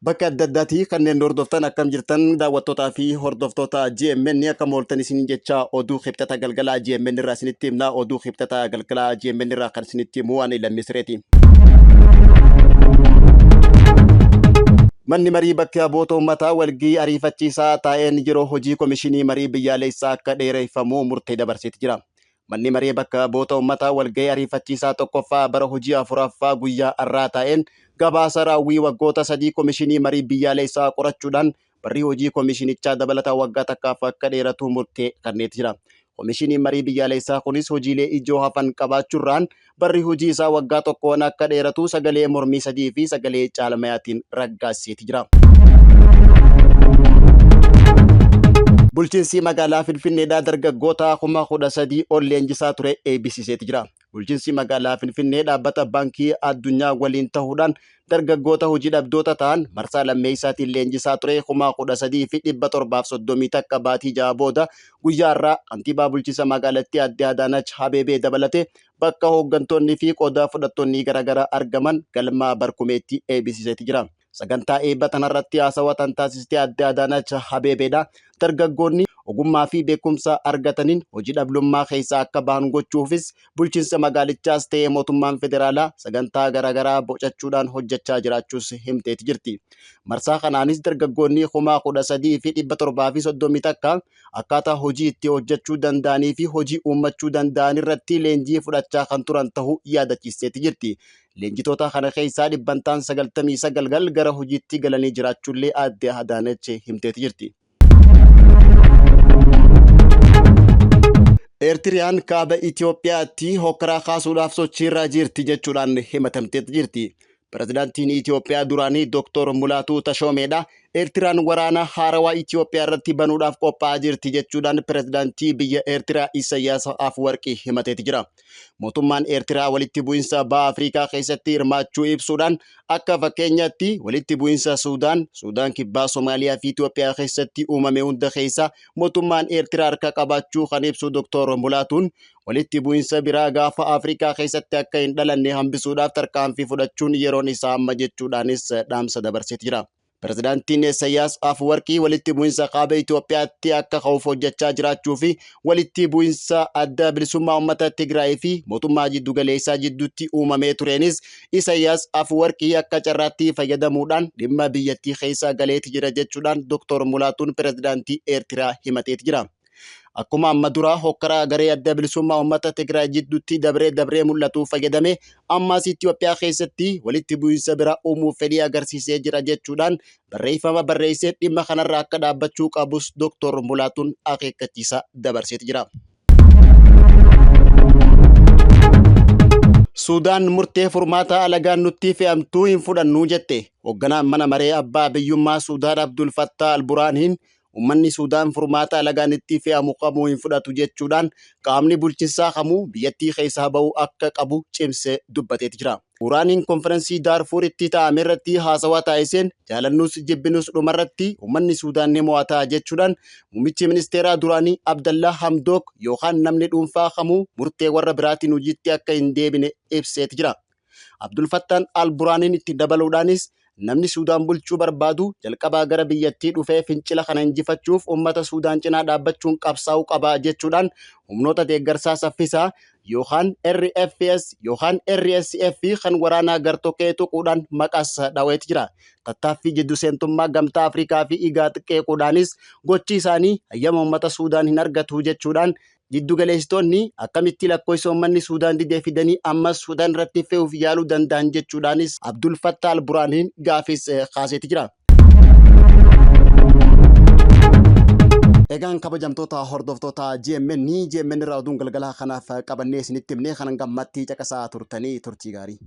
Bakka adda addaatii kanneen hordoftan akkam jirtan daawwattootaa fi hordoftoota GMN akkam ooltan isin jecha oduu kibxata galgalaa GMN irraa isinitti himna. Oduu kibxata galgalaa GMN irraa kan isinitti himu ani Lammii Sireeti. Manni marii bakka bu'oota uummataa walgahii ariifachiisaa taa'een yeroo hojii komishinii marii biyyaalessaa akka dheereffamu murtee dabarseeti jira. Manni maree bakka bu'oota uummataa walgahii ariifachiisaa tokkoffaa bara hojii afuraffaa guyyaa har'aa taa'een gabaasa raawwii waggoota sadii komishinii marii biyyaalessaa qorachuudhaan barri hojii komishinichaa dabalataa waggaa takkaaf akka dheeratu murtee kenneeti jira. Komishiniin marii biyyaalessaa kunis hojiilee ijoo hafan qabaachuurraan barri hojii isaa waggaa tokkoon akka dheeratu sagalee mormii sadii fi sagalee caalmayaatiin raggaasiseeti jira. Bulchiinsi magaalaa Finfinneedhaa dargaggoota 13,000 ol leenjisaa ture eebbisiiseeti jira. Bulchiinsi magaalaa Finfinnee dhaabbata baankii addunyaa waliin ta'uudhaan dargaggoota hojii dhabdoota ta'an marsaa lammeessaatiin leenjisaa ture 13,731 baatii 6 booda guyyaa har'aa kantiibaa bulchiinsa magaalattii Aadde Adaanach Abeebee dabalatee bakka hooggantoonni fi qooda fudhattoonni garaagaraa argaman galma barkumeetti eebbisiiseeti jira. Sagantaa eebba tanarratti haasawa tan taasiste Aadde Adaanach Abeebeedha. Dargaggoonni ogummaa fi beekumsa argataniin hojii dhablummaa keessaa akka bahan gochuufis bulchiinsa magaalichaas ta'ee mootummaan federaalaa sagantaa garaagaraa bocachuudhaan hojjechaa jiraachuus himteeti jirti. Marsaa kanaanis dargaggoonni 13,731 akkaataa hojii itti hojjechuu danda'anii fi hojii uummachuu danda'an irratti leenjii fudhachaa kan turan ta'uu yaadachiisteeti jirti. Leenjitoota kana keessaa dhibbantaan 99 gara hojiitti galanii jiraachuullee Aadde Adaanech himteeti jirti. Eertiriyaan kaaba Itoophiyaatti hokkaraa kaasuudhaaf sochiirra jirti jechuudhaan himatamteeti jirti. Pirezidaantiin Itoophiyaa duraanii Dooktor Mulaatuu Tashoomeedha. Eertiraan waraana haarawaa Itoophiyaa irratti banuudhaaf qophaa'aa jirti jechuudhaan pirezidaantii biyya Eertiraa Isayyaas Afwarqii himateeti jira. Mootummaan Eertiraa walitti bu'insa baha Afrikaa keessatti hirmaachuu ibsuudhaan akka fakkeenyaatti walitti bu'insa Suudaan, Suudaan kibbaa, Somaaliyaa fi Itoophiyaa keessatti uumame hunda keessa mootummaan Eertiraa harka qabaachuu kan ibsu Dr. Mulaatuun walitti bu'insa biraa gaafa Afrikaa keessatti akka hin dhalanne hambisuudhaaf tarkaanfii fudhachuun yeroon isaa amma jechuudhaanis dhaamsa dabarseeti jira. Pirezidaantiin Isayyaas Afwarqii walitti bu'insa kaaba Itoophiyaatti akka ka'uuf hojjechaa jiraachuu fi walitti bu'insa adda bilisummaa uummata Tigraay fi mootummaa jiddu galeessaa jidduutti uumamee tureenis Isayyaas Afwarqii akka carraatti fayyadamuudhaan dhimma biyyattii keessa galeeti jira jechuudhaan Dr. Mulaatuun pirezidaantii Eertiraa himateeti jira. Akkuma amma dura hokkara garee adda bilisummaa uummata Tigraay jidduutti dabree dabree mul'atu fayyadame ammas Itoophiyaa keessatti walitti bu'iinsa bira uumuuf fedhii agarsiisee jira jechuudhaan barreeffama barreessee dhimma kanarra akka dhaabbachuu qabus Dr. Mulaatuun akeekkachiisa dabarseeti jira. Suudaan murtee furmaata alagaan nutti fe'amtuu hin fudhannu jette. Hoogganaan mana maree abbaa biyyummaa Suudaan Abdul Fattah Al-Buraaniin Ummanni Suudaan furmaata alagaan itti fe'amu kamuu hin fudhatu jechuudhaan qaamni bulchinsaa kamuu biyyattii keessaa ba'uu akka qabu cimsee dubbateeti jira. Buraaniin konfiransii Daarfuuritti taa'ame irratti haasawaa taasiseen jaalannus jibbinus dhumarratti ummanni Suudaan ni mo'ata jechuudhaan muummichi ministeeraa duraanii Abdallaa Hamdook yookaan namni dhuunfaa kamuu murtee warra biraatiin hojiitti akka hin deebine ibseeti jira. Abdul Fattaan Al Buraaniin itti dabaluudhaanis namni Suudaan bulchuu barbaadu jalqabaa gara biyyattii dhufee fincila kana injifachuuf uummata Suudaan cinaa dhaabbachuun qabsaa'uu qaba jechuudhaan humnoota deeggarsaa saffisaa yookaan RFS yookaan RSF kan waraanaa gartokkee tuquudhaan maqaas dhaweeti jira. Tattaaffii jiddu seentummaa Gamtaa Afrikaa fi IGAD qeequudhaanis gochi isaanii hayyama uummata Suudaan hin argatu jechuudhaan Giddugaleessitoonni akkamitti lakkoofsa uummanni Suudaan didee fidanii ammas Suudaan irratti fe'uuf yaaluu danda'an jechuudhaanis Abdul Fattah al-Buraaniin gaafis kaaseeti jira. Egaan kabajamtoota hordoftoota GMN GMN irraa oduun galgalaa kanaaf qabannee isinitti himne kanan gammatti caqasaa turtanii turtii gaarii.